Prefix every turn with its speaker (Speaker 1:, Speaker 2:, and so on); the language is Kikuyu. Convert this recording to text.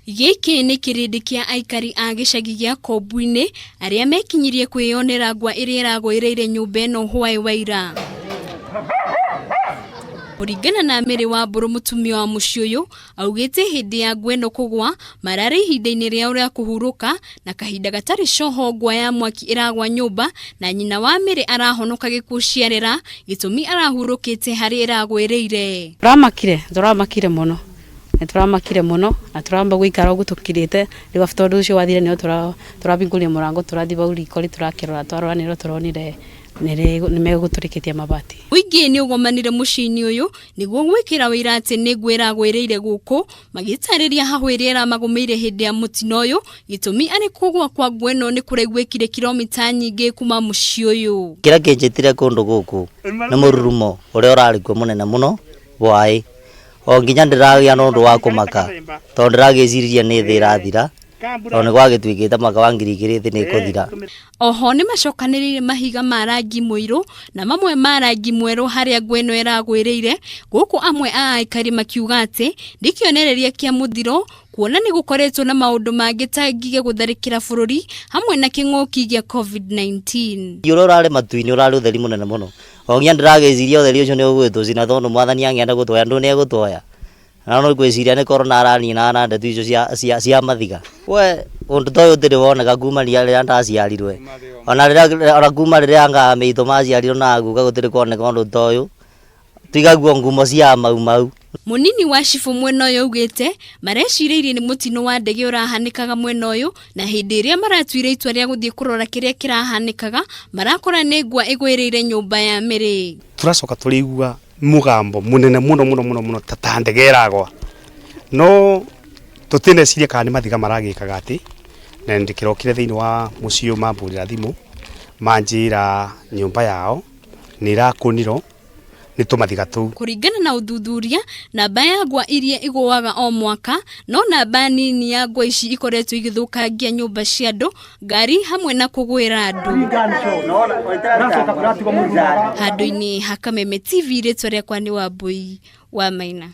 Speaker 1: Gĩkĩ nĩ kĩrĩndĩ kĩa aikari a gĩcagi gĩa Kombu-inĩ arĩa mekinyirie kwĩyonera ngwa ĩrĩa ĩragũĩrĩire nyũmba ĩno hwaĩ wa ira. Kũringana na Mary Wambũrũ mũtumia wa mũciĩ ũyũ, augĩte hĩndĩ ya ngwa ĩno kũgwa mararĩ ihinda-inĩ rĩao rĩa kũhurũka na kahinda gatarĩ coho ngwa ya mwaki ĩragwa nyũmba na nyina wa Mary arahonoka gĩkuũ ciarera gĩtũmi arahurũkĩte harĩa ĩragwĩrĩire.
Speaker 2: Tũramakire, tũramakire mũno. Nĩ tũramakire mũno na tũramba gũikara ũguo tũkirĩte rĩu after ũndũ ũcio wathira nĩrĩo tũrahingũrire mũrango tũrathiĩ bau riko rĩ tũrakĩrora twarora nĩrĩo tũronire nĩ megũtũrĩkĩtie mabati.
Speaker 1: Mũingĩ nĩ ũgomanire mũciĩ-inĩ ũyũ nĩguo gwĩkĩra ũira atĩ nĩ ngũ ĩragwĩrĩire gũkũ, magĩtarĩria hahũ ĩrĩa ĩramagũmĩire hĩndĩ ya mũtino ũyũ, gĩtũmi arĩ kũgũa kwa ngũ ĩno nĩ kũraiguĩkire kilomita nyingĩ kuma mũciĩ ũyũ.
Speaker 3: Kĩrĩa kĩnjĩtire kũndũ gũkũ nĩ mũrurumo ũrĩa ũrarĩ kuo mũnene mũno hwaĩ. O nginya ndĩragĩa na ũndũ wa kũmaka tondũ ndĩragĩciririe nĩ thĩ ĩrathira tondũ nĩ gwagĩtuĩkĩte mwaka wa 2000 thĩ nĩ ĩkũthira.
Speaker 1: Oho nĩmacokanĩrĩire mahiga ma rangi mũirũ na mamwe ma rangi mwerũ harĩa ngũ ĩno ĩragwĩrĩire, gũkũ amwe a aikari makiuga atĩ nĩ kĩonereria kĩa mũthiro kuona nĩ gũkoretwo na maũndũ mangĩ ta ngigĩ gũtharĩkĩra bũrũri hamwe na kĩng'ũki gĩa Covid-19.
Speaker 3: Ũrĩa ũrarĩ matu-inĩ ũrarĩ ũtheri mũnene mũno. O nginya ndĩragĩciria ũtheri ũcio nĩ ũgũgĩtũcina tondũ mwathani angĩenda gũtwoya ndũ nĩ egũtwoya. Na no ngwĩciria nĩ korona araninaga na ndeto icio cia, cia, cia mathiga. We ũndũ ta ũyũ ũtĩrĩ woneka kumania rĩrĩa ndaciarirwe. Ona rĩrĩa ona kuma rĩrĩa anga maitũ maciarirwo na guka gũtirĩ kwoneka ũndũ ta ũyũ. Tigaguo ngumo cia mau mau.
Speaker 1: Mũnini wa cibũ mwena ũyũ augĩte marecirĩirie nĩ mũtino wa ndege ũrahanĩkaga mwena ũyũ na hĩndĩ ĩrĩa maratuire itua rĩa gũthiĩ kũrora kĩrĩa kĩrahanĩkaga marakora nĩ ngwa ĩgwĩrĩire nyũmba ya Mĩrĩ.
Speaker 4: Tũracoka tũraigua mũgambo mũnene mũno mũno mũno mũno ta ta ndege ĩragwa no tũtineciria kana nĩ mathiga maragĩkaga atĩ na ndĩkĩrokire thĩinĩ wa mũciĩ ũyũ mambũrĩra thimũ manjĩra nyũmba yao nĩ ĩrakũnirwo nĩ tũmathiga tũu.
Speaker 1: Kũringana na ũthuthuria, namba ya ngwa iria igũaga o mwaka, no namba nini ya ngwa ici ikoretwo igĩthũkangia nyũmba cia andũ, ngari hamwe na kũgwĩra andũ. Handũ-inĩ ha Kameme TV, rĩtwa rĩakwa nĩ Wambui wa Maina.